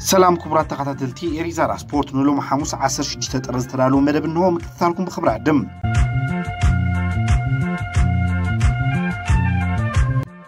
ሰላም ክቡራት ተኸታተልቲ ኤሪዛራ ስፖርት፣ ንሎሚ ሓሙስ ዓሰርተ ሽዱሽተ ጥሪ ዝተዳለወ መደብ እንሆ ምክትታልኩም ብኽብሪ ዕድም።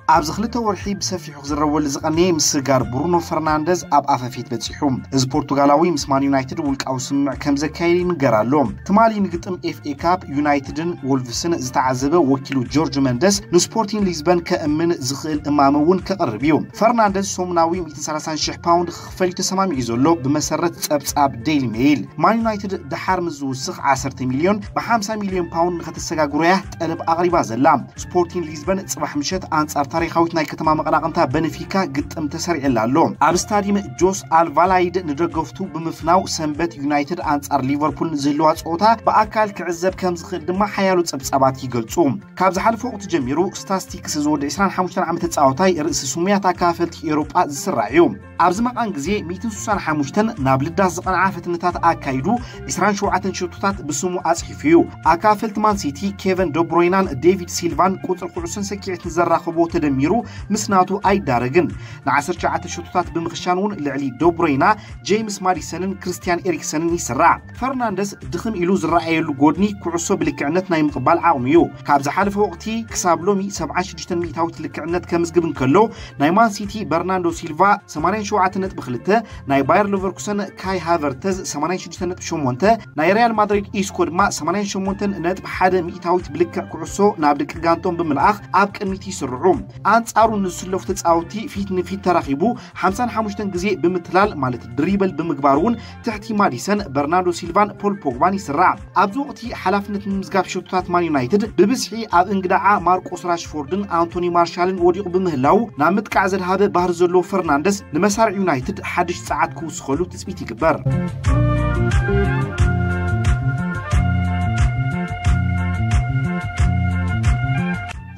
ኣብዚ ክልተ ወርሒ ብሰፊሑ ክዝረበሉ ዝቐነየ ምስጋር ብሩኖ ፈርናንደዝ ኣብ ኣፈፌት በጺሑ። እዚ ፖርቱጋላዊ ምስ ማን ዩናይትድ ውልቃዊ ስምምዕ ከም ዘካየድ ይንገር ኣሎ። ትማሊ ንግጥም ኤፍ ኤ ካፕ ዩናይትድን ወልቭስን ዝተዓዘበ ወኪሉ ጆርጅ መንደስ ንስፖርቲን ሊዝበን ከእምን ዝኽእል እማመ እውን ከቕርብ እዩ። ፈርናንደዝ ሰሙናዊ ሚእትን ሰላሳን ሽሕ ፓውንድ ክኽፈል እዩ ተሰማሚዑ ዘሎ፣ ብመሰረት ጸብጻብ ዴይሊ ሜይል። ማን ዩናይትድ ደሓር ምስ ዝውስኽ ዓሰርተ ሚልዮን ብ ሓምሳ ሚልዮን ፓውንድ ንኸተሰጋግሮ እያ ጠለብ ኣቕሪባ ዘላ። ስፖርቲን ሊዝበን ጽባሕ ምሸት ኣንጻር ታሪኻዊት ናይ ከተማ መቐናቕንታ በንፊካ ግጥም ተሰሪዕላ ኣሎ። ኣብ ስታዲየም ጆስ ኣልቫላይድ ንደገፍቱ ብምፍናው ሰንበት ዩናይትድ ኣንጻር ሊቨርፑል ንዝህልዋ ጸወታ ብኣካል ክዕዘብ ከም ዝኽእል ድማ ሓያሎ ጸብጻባት ይገልጹ። ካብ ዝሓለፈ ወቕቲ ጀሚሩ ስታስቲክስ ዝወደ ዕስራን ሓሙሽተን ዓመት ተጻዋታይ ርእሲ ስሙያት ኣካፈልቲ ኤውሮጳ ዝስራዕ እዩ። ኣብዚ መቓን ግዜ ሚእትን ስሳን ሓሙሽተን ናብ ልዳት ዝቐንዓ ፈትነታት ኣካይዱ ዕስራን ሸውዓተን ሸቶታት ብስሙ ኣጽሒፉ እዩ። ኣካፈልቲ ማን ሲቲ ኬቨን ደብሮይናን ዴቪድ ሲልቫን ቁጽሪ ኩዕሶን ሰኪዔትን ዘራኸቦ ተደሚሩ ምስ ናቱ ኣይዳረግን። ን ዓሰርተ ትሽዓተ ሸቶታት ብምኽሻን እውን ልዕሊ ደብሮይና፣ ጄምስ ማዲሰንን ክርስቲያን ኤሪክሰንን ይስራዕ። ፈርናንደስ ድኽም ኢሉ ዝረኣየሉ ጎድኒ ኩዕሶ ብልክዕነት ናይ ምቕባል ዓቕሙ እዩ። ካብ ዝሓለፈ ወቕቲ ክሳብ ሎሚ ሰብዓን ሽዱሽተን ሚእታዊት ልክዕነት ከምዝግብ እንከሎ፣ ናይ ማን ሲቲ በርናንዶ ሲልቫ ሰማንያን ሸውዓተን ነጥቢ ክልተ፣ ናይ ባየር ሌቨርኩሰን ካይ ሃቨርተዝ ሰማንያን ሽዱሽተን ነጥቢ ሸሞንተ፣ ናይ ሪያል ማድሪድ ኢስኮ ድማ ሰማንያን ሸሞንተን ነጥቢ ሓደ ሚእታዊት ብልክዕ ኩዕሶ ናብ ደቂ ጋንቶም ብምልኣኽ ኣብ ቅድሚት ይስርዑ። ኣንጻሩ ንዝስለፉ ተጻወትቲ ፊት ንፊት ተራኺቡ ሓምሳን ሓሙሽተን ግዜ ብምትላል፣ ማለት ድሪበል ብምግባር እውን ትሕቲ ማዲሰን፣ በርናርዶ ሲልቫን ፖል ፖግባን ይስራዕ። ኣብዚ ወቕቲ ሓላፍነት ንምምዝጋብ ሸቶታት ማን ዩናይትድ ብብዝሒ ኣብ እንግዳዓ ማርቆስ ራሽፎርድን ኣንቶኒ ማርሻልን ወዲቑ ብምህላው፣ ናብ ምጥቃዕ ዘድሃበ ባህሪ ዘለዎ ፈርናንደስ ንመሳርዕ ዩናይትድ ሓድሽ ጸዓት ክውስኸሉ ትጽቢት ይግበር።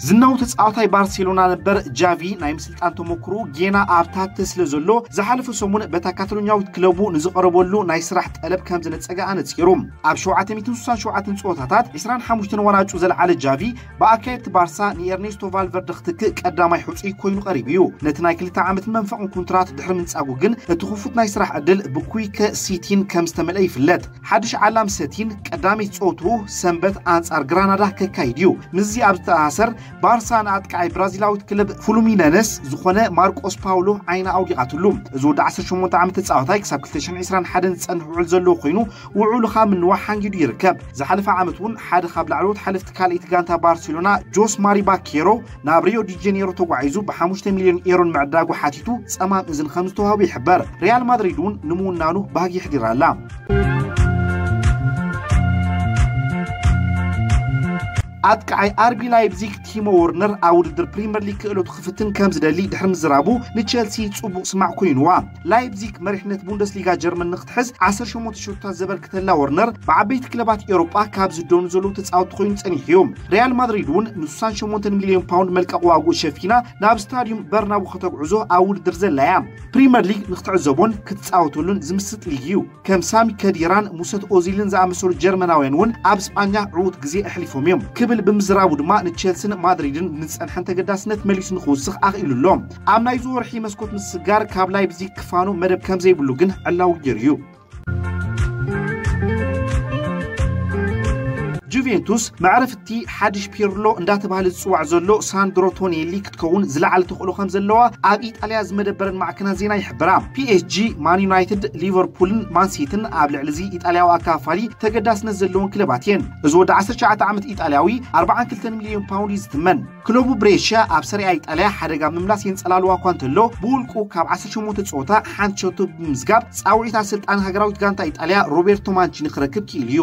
ዝናዊ ተጻዋታይ ባርሴሎና ነበር ጃቪ ናይ ምስልጣን ተመክሮኡ ጌና ኣብ ታሕቲ ስለ ዘሎ፣ ዝሓለፈ ሰሙን በታ ካታሎኛዊት ክለቡ ንዝቐረበሉ ናይ ስራሕ ጠለብ ከም ዝነጸገ ኣነጺሩ። ኣብ ሸውዓተ ሚእትን ስሳን ሸውዓተን ጸወታታት ዕስራን ሓሙሽተን ዋናጩ ዘልዓለ ጃቪ፣ ብኣካየድቲ ባርሳ ንኤርኔስቶ ቫልቨርደ ክትክእ ቀዳማይ ሕጹይ ኮይኑ ቀሪቡ እዩ። ነቲ ናይ ክልተ ዓመትን መንፈቕን ኮንትራት ድሕሪ ምንጻጉ ግን፣ እቲ ክፉት ናይ ስራሕ ዕድል ብኩይከ ሲቲን ከም ዝተመልአ ይፍለጥ። ሓድሽ ዓላም ሰቲን ቀዳመይቲ ጸወትኡ ሰንበት ኣንጻር ግራናዳ ከካይድ እዩ። ምስዚ ኣብ ዝተኣሳሰር፣ ባርሳ ንኣጥቃዓይ ብራዚላዊት ክለብ ፍሉሚነነስ ዝኾነ ማርቆስ ፓውሎ ዓይና ኣውዲቓትሉ። እዚ ወዲ ዓሰርተ ሸሞንተ ዓመት ተጻዋታይ ክሳብ ክልተ ሽሕን ዕስራን ሓደን ዝጸንሕ ውዕል ዘለዎ ኮይኑ፣ ውዕሉ ካብ ምንዋሕ ሓንጊዱ ይርከብ። ዝሓለፈ ዓመት እውን ሓደ ካብ ላዕለዎት ሓለፍቲ ካልኣይቲ ጋንታ ባርሴሎና ጆስ ማሪ ባኬሮ ናብ ሪዮ ዲ ጀኔሮ ተጓዒዙ ብሓሙሽተ ሚልዮን ኤሮን ምዕዳጉ ሓቲቱ ጸማም እዝን ከም ዝተዋህቦ ይሕበር። ሪያል ማድሪድ እውን ንምውናኑ ባህጊ ኣሕዲራ ኣላ። ኣጥቃዓይ ኣርቢ ላይፕዚግ ቲሞ ወርነር ኣብ ውድድር ፕሪምየር ሊግ ክእለቱ ክፍትን ከም ዝደሊ ድሕሪ ምዝራቡ፣ ንቸልሲ ጽቡቕ ስማዕ ኮይንዋ። ላይፕዚግ መሪሕነት ቡንደስሊጋ ጀርመን ንክትሕዝ ዓሰርተ ሸሞንተ ሸቶታት ዘበርክተላ ወርነር፣ ብዓበይቲ ክለባት ኤውሮጳ ካብ ዝደኑ ዘለዉ ተጻወትቲ ኮይኑ ጸኒሑ እዩ። ሪያል ማድሪድ እውን ንስሳን ሸሞንተን ሚልዮን ፓውንድ መልቀቕ ዋግኡ ሸፊና ናብ ስታድዩም በርናቡ ከተጉዕዞ ኣብ ውድድር ዘላ እያ። ፕሪምየር ሊግ ንክትዕዘቦን ክትጻወተሉን ዝምስጥ ሊግ እዩ። ከም ሳሚ ከዲራን ሙሰት ኦዚልን ዝኣመሰሉ ጀርመናውያን እውን ኣብ ስጳኛ ዕዉት ግዜ ኣሕሊፎም እዮም ክብል ብምዝራቡ ድማ፣ ንቸልስን ማድሪድን ንዝጸንሐን ተገዳስነት መሊሱ ንክውስኽ ኣኽኢሉ ኣሎ። ኣብ ናይዚ ወርሒ መስኮት ምስጋር ካብ ላይፕዚግ ክፋኖ መደብ ከም ዘይብሉ ግን ዕላዊ ገይሩ እዩ። ጁቬንቱስ፣ መዕረፍቲ ሓድሽ ፒርሎ እንዳተባህለ ዝጽዋዕ ዘሎ ሳንድሮ ቶኔሊ ክትከውን ዝለዓለ ተኽእሎ ከም ዘለዋ ኣብ ኢጣልያ ዝመደበረን ማዕከናት ዜና ይሕብራ። ፒ ኤስ ጂ፣ ማን ዩናይትድ፣ ሊቨርፑልን ማን ሲቲን ኣብ ልዕሊ እዚ ኢጣልያዊ ኣካፋሊ ተገዳስነት ዘለዎን ክለባት እየን። እዚ ወዲ ዓሰርተ ትሽዓተ ዓመት ኢጣልያዊ ኣርባዓን ክልተን ሚልዮን ፓውንድ እዩ ዝትመን። ክለቡ ብሬሽያ ኣብ ሰሪያ ኢጣልያ ሓደጋ ምምላስ የንጸላልዋ እኳ እንተሎ፣ ብውልቁ ካብ ዓሰርተ ሸሞንተ ጸወታ ሓንቲ ሸቶ ብምምዝጋብ ጻውዒት ኣሰልጣኒ ሃገራዊት ጋንታ ኢጣልያ ሮቤርቶ ማንቺኒ ክረክብ ክኢሉ እዩ።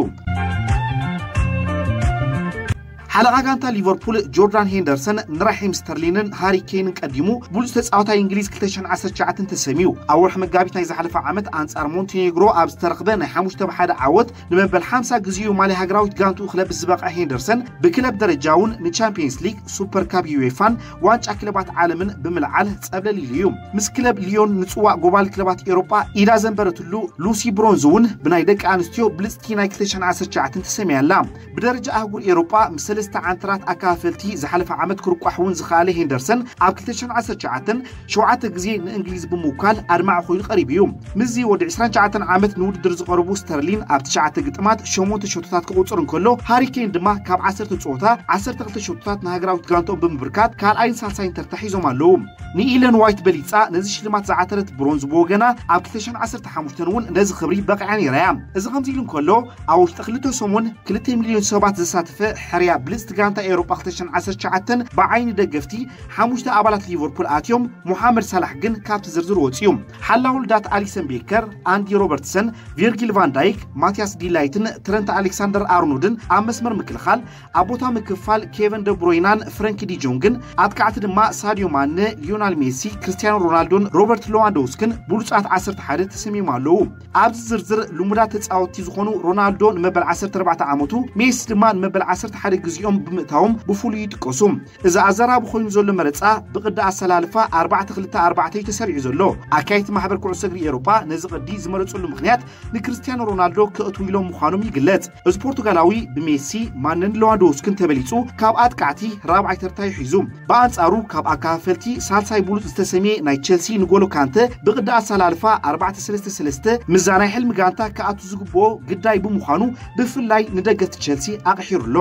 ሓለቓ ጋንታ ሊቨርፑል ጆርዳን ሄንደርሰን ንራሒም ስተርሊንን ሃሪ ኬንን ቀዲሙ ብሉጽ ተጻዋታይ እንግሊዝ ክልተ ሽሕን ዓሰርተ ትሽዓተን ተሰምዩ። ኣብ ወርሒ መጋቢት ናይ ዝሓለፈ ዓመት ኣንጻር ሞንቴኔግሮ ኣብ ዝተረኽበ ናይ ሓሙሽተ ብ ሓደ ዓወት፣ ንመበል ሓምሳ ግዜኡ ማልያ ሃገራዊት ጋንትኡ ክለብስ ዝበቕዐ ሄንደርሰን፣ ብክለብ ደረጃ እውን ንቻምፒየንስ ሊግ፣ ሱፐር ካፕ ዩኤፋን ዋንጫ ክለባት ዓለምን ብምልዓል ጸብለል ኢሉ እዩ። ምስ ክለብ ሊዮን ንጽዋዕ ጎባል ክለባት ኤውሮጳ ኢዳ ዘንበረትሉ ሉሲ ብሮንዝ እውን ብናይ ደቂ ኣንስትዮ ብልጽቲ ናይ ክልተ ሽሕን ዓሰርተ ትሽዓተን ተሰምያ ኣላ። ብደረጃ ኣህጉር ኤውሮጳ ምስ ዓንተራት ኣካፈልቲ ዝሓለፈ ዓመት ክርቋሕ እውን ዝኸኣለ ሄንደርሰን፣ ኣብ ክልተ ሽሕን ዓሰርተ ትሽዓተን ሸውዓተ ግዜ ንእንግሊዝ ብምውካል ኣድማዒ ኮይኑ ቀሪቡ እዩ። ምስዚ ወዲ ዕስራን ትሽዓተን ዓመት ንውድድር ዝቐረቡ ስተርሊን ኣብ ትሽዓተ ግጥማት ሸሞንተ ሸቶታት ክቑጽር እንከሎ፣ ሃሪ ኬን ድማ ካብ ዓሰርተ ጸወታ ዓሰርተ ክልተ ሸቶታት ንሃገራዊት ጋንትኦም ብምብርካት ካልኣይን ሳልሳይን ተርታ ሒዞም ኣለዉ። ንኢለን ዋይት በሊጻ ነዚ ሽልማት ዝዓተረት ብሮንዝ ብወገና፣ ኣብ ክልተ ሽሕን ዓሰርተ ሓሙሽተን እውን ነዚ ክብሪ በቒዓ ነይራ እያ። እዚ ከምዚ ኢሉ እንከሎ፣ ኣብ ውሽጢ ክልተ ሰሙን ክልተ ሚልዮን ሰባት ዘሳተፈ ሕርያ ብልጽቲ ጋንታ ኤውሮጳ ክልተ ሽሕን ዓሰርተ ትሽዓተን ብዓይኒ ደገፍቲ ሓሙሽተ ኣባላት ሊቨርፑል ኣትዮም፣ ሞሓመድ ሳላሕ ግን ካብቲ ዝርዝር ወጺኡ። ሓላው ልዳት ኣሊሰን ቤከር፣ ኣንዲ ሮበርትሰን፣ ቪርጊል ቫን ዳይክ፣ ማቲያስ ዲላይትን ትረንት ኣሌክሳንደር ኣርኖልድን ኣብ መስመር ምክልኻል፣ ኣብ ቦታ ምክፋል ኬቨን ደብሮይናን ፍረንኪ ዲጆንግን፣ ኣጥቃዕቲ ድማ ሳዲዮ ማነ፣ ሊዮናል ሜሲ፣ ክርስቲያኖ ሮናልዶን ሮበርት ሌዋንዶውስክን ብሉጻት ዓሰርተ ሓደ ተሰሚሞም ኣለዉ። ኣብዚ ዝርዝር ልሙዳት ተጻወትቲ ዝኾኑ ሮናልዶ ንመበል ዓሰርተ ኣርባዕተ ዓመቱ፣ ሜሲ ድማ ንመበል ዓሰርተ ሓደ ግዜኦም ብምእታዎም ብፍሉይ ይጥቀሱ። እዚ ኣዘራቢ ኮይኑ ዘሎ መረጻ ብቕዲ ኣሰላልፋ ኣርባዕተ ክልተ ኣርባዕተ እዩ ተሰሪዑ ዘሎ። ኣካየድቲ ማሕበር ኩዕሶ እግሪ ኤውሮጳ ነዚ ቅዲ ዝመረጽሉ ምኽንያት ንክርስቲያኖ ሮናልዶ ከእትዉ ኢሎም ምዃኖም ይግለጽ። እዚ ፖርቱጋላዊ ብሜሲ፣ ማነን ሌዋንዶውስክን ተበሊጹ ካብ ኣጥቃዕቲ ራብዓይ ተርታ እዩ ሒዙ። ብኣንጻሩ ካብ ኣካፈልቲ ሳልሳይ ብሉጽ ዝተሰምየ ናይ ቸልሲ ንጎሎ ካንተ ብቕዲ ኣሰላልፋ ኣርባዕተ ሰለስተ ሰለስተ ምስዛ ናይ ሕልሚ ጋንታ ክኣቱ ዝግብኦ ግዳይ ብምዃኑ ብፍላይ ንደገፍቲ ቸልሲ ኣቕሒሩ ኣሎ።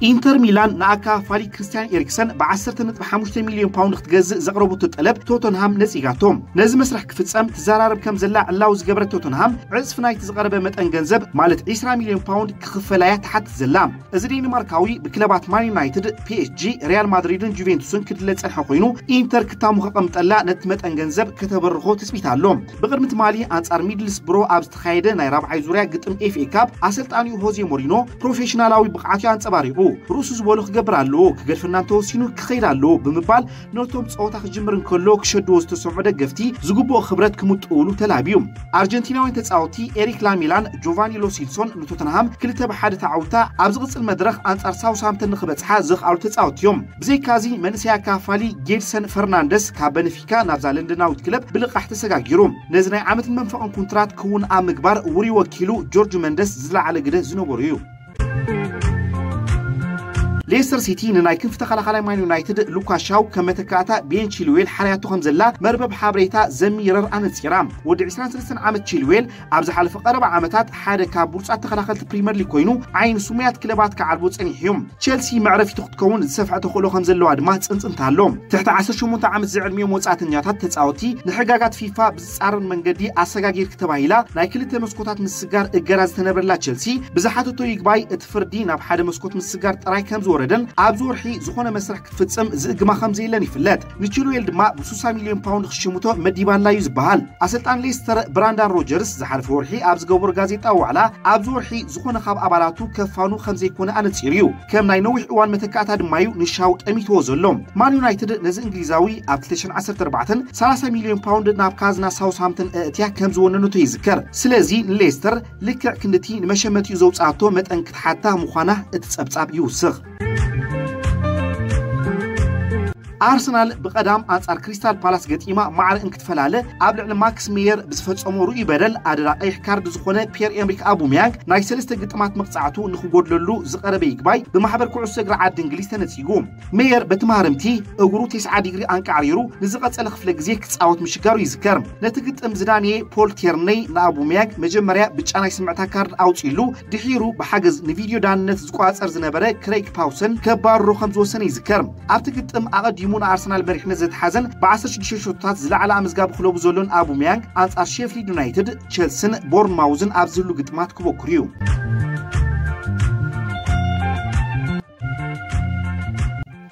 ኢንተር ሚላን ንኣካፋሊ ክርስቲያን ኤሪክሰን ብ ዓሰርተ ነጥቢ ሓሙሽተ ሚልዮን ፓውንድ ክትገዝእ ዘቕረበቶ ጠለብ ቶተንሃም ነጺጋቶ። ነዚ መስርሕ ክፍጸም ትዘራረብ ከም ዘላ ዕላዊ ዝገበረት ቶተንሃም፣ ዕጽፊ ናይቲ ዝቐረበ መጠን ገንዘብ፣ ማለት ዕስራ ሚልዮን ፓውንድ ክኽፈላ እያ ትሓትት ዘላ። እዚ ዴንማርካዊ ብክለባት ማን ዩናይትድ፣ ፒ ኤስ ጂ፣ ሪያል ማድሪድን ጁቬንቱስን ክድለ ዝጸንሐ ኮይኑ፣ ኢንተር ክታሙ ከቐምጠላ ነቲ መጠን ገንዘብ ከተበርኾ ትጽቢት ኣሎ። ብቕድሚ ትማሊ ኣንጻር ሚድልስብሮ ኣብ ዝተኻየደ ናይ ራብዓይ ዙርያ ግጥም ኤፍ ኤ ካፕ፣ ኣሰልጣኒኡ ሆዜ ሞሪኖ ፕሮፌሽናላዊ ብቕዓቱ ኣንጸባሪቑ፣ ርእሱ ዝበሎ ክገብር ኣለዎ፣ ክገድፈና እንተወሲኑ ክኸይድ ኣለዎ ብምባል ነቶም ጸወታ ክጅምር እንከሎ ክሸድዎ ዝተሰምዑ ደገፍቲ ዝግብኦ ክብረት ክምጥውሉ ተላብዩ። ኣርጀንቲናውያን ተጻወትቲ ኤሪክ ላሜላን ጆቫኒ ሎ ሲልሶን ንቶተንሃም ክልተ ብ ሓደ ተዓዊታ ኣብ ዝቕጽል መድረኽ ኣንጻር ሳውስሃምፕተን ንኽበጽሓ ዘኽኣሉ ተጻወትቲ እዮም። ብዘይካዚ መንእሰይ ኣካፋሊ ጌድሰን ፈርናንደስ ካብ በንፊካ ናብዛ ለንደናዊት ክለብ ብልቓሕ ተሰጋጊሩ። ነዚ ናይ ዓመትን መንፈቕን ኩንትራት ክውን ኣብ ምግባር ውሩይ ወኪሉ ጆርጅ መንደስ ዝለዓለ ግደ ዝነበሩ እዩ። ሌስተር ሲቲ ንናይ ክንፊ ተኸላኻላይ ማን ዩናይትድ ሉካስ ሻው ከም መተካእታ ቤን ቺልዌል ሓርያቶ ከም ዘላ መርበብ ሓበሬታ ዘሚረር ኣነጺራ። ወዲ ዕስራን ሰለስተን ዓመት ቺልዌል ኣብ ዝሓለፈ ቀረባ ዓመታት ሓደ ካብ ብሉጻት ተኸላኸልቲ ፕሪምየር ሊግ ኮይኑ ዓይኒ ስሙያት ክለባት ክዓልቦ ጸኒሑ እዩ። ቸልሲ መዕረፊቱ ክትከውን ዝሰፍሐ ተኽእሎ ከም ዘለዋ ድማ ጽንጽንታ ኣሎ። ትሕቲ ዓሰርተ ሸሞንተ ዓመት ዝዕድሚኦም ወጻእተኛታት ተጻወቲ ንሕጋጋት ፊፋ ብዝጻረር መንገዲ ኣሰጋጊርኪ ተባሂላ ናይ ክልተ መስኮታት ምስጋር እገዳ ዝተነበረላ ቸልሲ ብዝሓተቶ ይግባይ እቲ ፍርዲ ናብ ሓደ መስኮት ምስጋር ጥራይ ከም ዝወረደን ኣብዚ ወርሒ ዝኾነ መስርሕ ክትፍጽም ዝእግማ ከም ዘየለን ይፍለጥ። ንቺልዌል ድማ ብ ስሳ ሚልዮን ፓውንድ ክሽምቶ መዲባላ እዩ ዝበሃል። ኣሰልጣን ሌስተር ብራንዳን ሮጀርስ ዝሓለፈ ወርሒ ኣብ ዝገበሮ ጋዜጣዊ ዋዕላ ኣብዚ ወርሒ ዝኾነ ካብ ኣባላቱ ከፋኑ ከም ዘይኮነ ኣነጺሩ እዩ። ከም ናይ ነዊሕ እዋን መተካእታ ድማ እዩ ንሻው ጠሚትዎ ዘሎ። ማን ዩናይትድ ነዚ እንግሊዛዊ ኣብ ክልተ ሽሕን ዓሰርተ ኣርባዕተን ሰላሳ ሚልዮን ፓውንድ ናብ ካዝና ሳውስሃምፕተን ኣእትያ ከም ዝወነነቶ ይዝከር። ስለዚ ንሌስተር ልክዕ ክንድቲ ንመሸመቲኡ ዘውጽኣቶ መጠን ክትሓታ ምዃና እቲ ጸብጻብ ይውስኽ። ኣርሰናል ብቐዳም ኣንጻር ክሪስታል ፓላስ ገጢማ ማዕረ እንክትፈላለ ኣብ ልዕሊ ማክስ ሜየር ብዝፈጸሞ ርኡይ በደል ኣደዳ ቀይሕ ካርድ ዝኾነ ፒየር ኤምሪክ ኣቡምያንግ ናይ ሰለስተ ግጥማት መቕጻዕቱ ንኽጎድለሉ ዝቐረበ ይግባይ ብማሕበር ኩዕሶ እግሪ ዓዲ እንግሊዝ ተነጺጉ። ሜየር በቲ ማህረምቲ እግሩ ተስዓ ዲግሪ ኣንቃዕሪሩ ንዝቐጸለ ክፍለ ግዜ ክጻወት ምሽጋሩ ይዝከር። ነቲ ግጥም ዝዳንየ ፖል ቴርነይ ንኣቡምያንግ መጀመርያ ብጫ ናይ ስምዕታ ካርድ ኣውጺሉ፣ ድሒሩ ብሓገዝ ንቪድዮ ዳንነት ዝቆጻጸር ዝነበረ ክሬግ ፓውሰን ከባርሮ ከም ዝወሰነ ይዝከር። ኣብቲ ግጥም ኣቐዲሙ ንኣርሰናል መሪሕነት ዘትሓዘን ብ ዓሰርተ ሽዱሽተ ሸቶታት ዝለዓለ ኣመዝጋቢ ክለቡ ዘሎን ኣቡምያንግ ኣንጻር ሼፍሊድ ዩናይትድ፣ ቸልስን ቦርንማውዝን ኣብ ዝህሉ ግጥማት ክበኩር እዩ።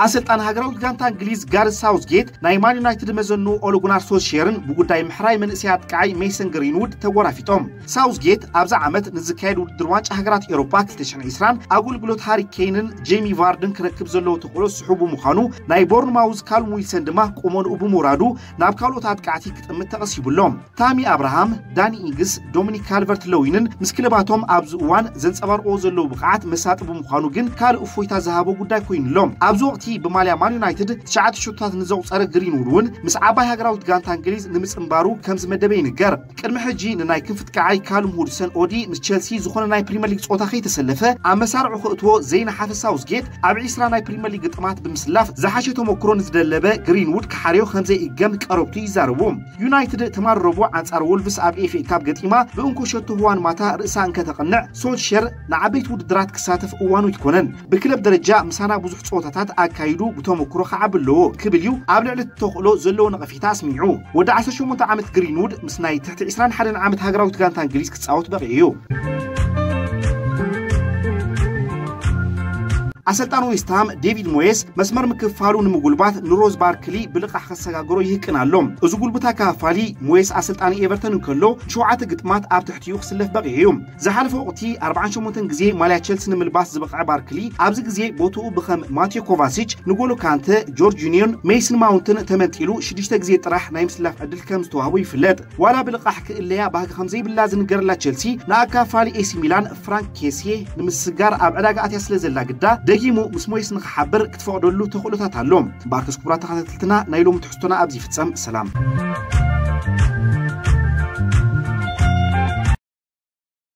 ኣሰልጣን ሃገራዊት ጋንታ እንግሊዝ ጋርዝ ሳውዝጌት ናይ ማን ዩናይትድ መዘኑ ኦለ ጉናር ሶልሼርን ብጉዳይ ምሕራይ መንእሰይ ኣጥቃዓይ ሜሰን ግሪንውድ ተጎራፊጦም። ሳውዝጌት ኣብዚ ዓመት ንዝካየድ ውድድር ዋንጫ ሃገራት ኤሮፓ ክልተ ሽሕን ዕስራን ኣገልግሎት ሃሪ ኬንን ጄሚ ቫርድን ክረክብ ዘለዎ ተኽእሎ ስሑው ብምዃኑ ናይ ቦርንማውዝ ካልም ዊልሰን ድማ ቁመንኡ ብምውራዱ ናብ ካልኦት ኣጥቃዕቲ ክጥምት ተቐሲቡ ኣሎ። ታሚ ኣብርሃም፣ ዳኒ ኢንግስ፣ ዶሚኒክ ካልቨርት ለዊንን ምስ ክለባቶም ኣብዚ እዋን ዘንጸባርቕዎ ዘለዉ ብቕዓት መሳጢ ብምዃኑ ግን ካልእ እፎይታ ዝሃቦ ጉዳይ ኮይኑ ኣሎ። ኣብዚ ወቕቲ ብማልያ ማን ዩናይትድ ትሽዓተ ሸቶታት ንዘቑጸረ ግሪንውድ እውን ምስ ዓባይ ሃገራዊት ጋንታ እንግሊዝ ንምጽንባሩ ከም ዝመደበ ይንገር። ቅድሚ ሕጂ ንናይ ክንፊ ኣጥቃዓይ ካሉም ሁድሰን ኦዲ ምስ ቸልሲ ዝኾነ ናይ ፕሪምየር ሊግ ጸወታ ከይተሰለፈ ኣብ መሳርዑ ከእትዎ ዘይነሓፈ ሳውዝጌት ኣብ ዒስራ ናይ ፕሪምየር ሊግ ግጥማት ብምስላፍ ዝሓሸ ተመክሮ ንዝደለበ ግሪንውድ ክሓርዮ ከም ዘይእገም ቀረብቱ ይዛረቡ። ዩናይትድ ትማል ረቡዕ ኣንጻር ወልቭስ ኣብ ኤፍኤ ካፕ ገጢማ ብእንኮ ሸቶ ህዋን ማታ ርእሳ እንከተቕንዕ ሶልሸር ንዓበይቲ ውድድራት ክሳተፍ እዋኑ ኣይኮነን። ብክለብ ደረጃ ምሳና ብዙሕ ጸወታታት ኣካይዱ ብተመክሮ ክዓቢ ኣለዎ ክብል እዩ ኣብ ልዕሊ እቲ ተኽእሎ ዘለዎ ነቐፌታ ኣስሚዑ። ወዲ ዓሰርተ ሸሞንተ ዓመት ግሪንውድ ምስ ናይ ትሕቲ ዒስራን ሓደን ዓመት ሃገራዊት ጋንታ እንግሊዝ ክጻወት በቒዑ እዩ። ኣሰልጣን ዌስትሃም ዴቪድ ሞየስ መስመር ምክፋሉ ንምጉልባት ንሮዝ ባርክሊ ብልቓሕ ከሰጋግሮ ይህቅን ኣሎ። እዚ ጉልቡት ኣካፋፋሊ ሞየስ ኣሰልጣኒ ኤቨርተን እንከሎ ንሸውዓተ ግጥማት ኣብ ትሕቲኡ ክስለፍ በቒዑ እዩ። ዝሓለፈ ወቕቲ ኣርባዓን ሸሞንተን ግዜ ማልያ ቸልሲ ንምልባስ ዝበቕዐ ባርክሊ ኣብዚ ግዜ ቦትኡ ብኸም ማቴዮ ኮቫሲች፣ ንጎሎ ካንተ፣ ጆርጂኒዮን ሜይስን ማውንትን ተመንጢሉ ሽዱሽተ ግዜ ጥራሕ ናይ ምስላፍ ዕድል ከም ዝተዋህቦ ይፍለጥ። ዋላ ብልቓሕ ክእለያ ባህጊ ከም ዘይብላ ዝንገረላ ቸልሲ ንኣካፋሊ ኤሲ ሚላን ፍራንክ ኬሲየ ንምስጋር ኣብ ዕዳጋ ኣትያ ስለ ዘላ ግዳ ደጊሙ ምስ ሞይስ ንክሓብር ክትፈቕደሉ ተኽእሎታት ኣሎ። እምበኣርከስ ክቡራት ተኸታተልትና ናይ ሎሚ ትሕዝቶና ኣብዚ ይፍጸም። ሰላም።